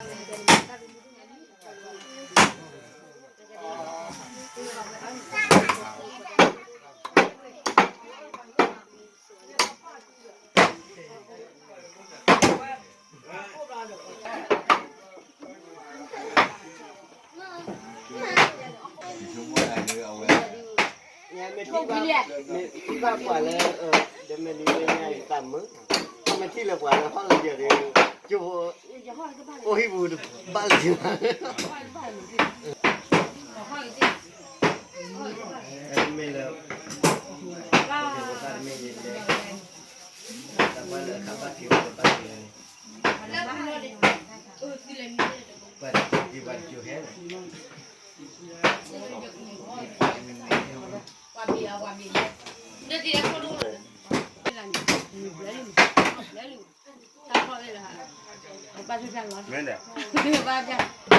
မ့ၢ်ထံၣ်ဘၣ်ပှၤလၢ ဒီးမ့ၢ်လံလၢညါအံၤသးမုာ်, မ့ၢ်ထံၣ်လၢပှၤလၢဟီၣ်လၢယၤဒီး ကၠိဖိ အိၣ်ဟံၣ်ပူၤတဘၣ်လၢၤ, မ့ၢ်လၢ တမ့ၢ်လၢ တၢ်ဘၣ်လၢအခါဘၣ်က့ၤဝဲတဘၣ်က့ၤန့ၣ် ပှၤတက့ၤပှၤတက့ၤဟဲလီၤ, ပှၤဘ့ၣ်အဝဲဘ့ၣ် တၢ်ဖီၣ်လၢ မ့ၢ်ဒၣ် ဘၣ်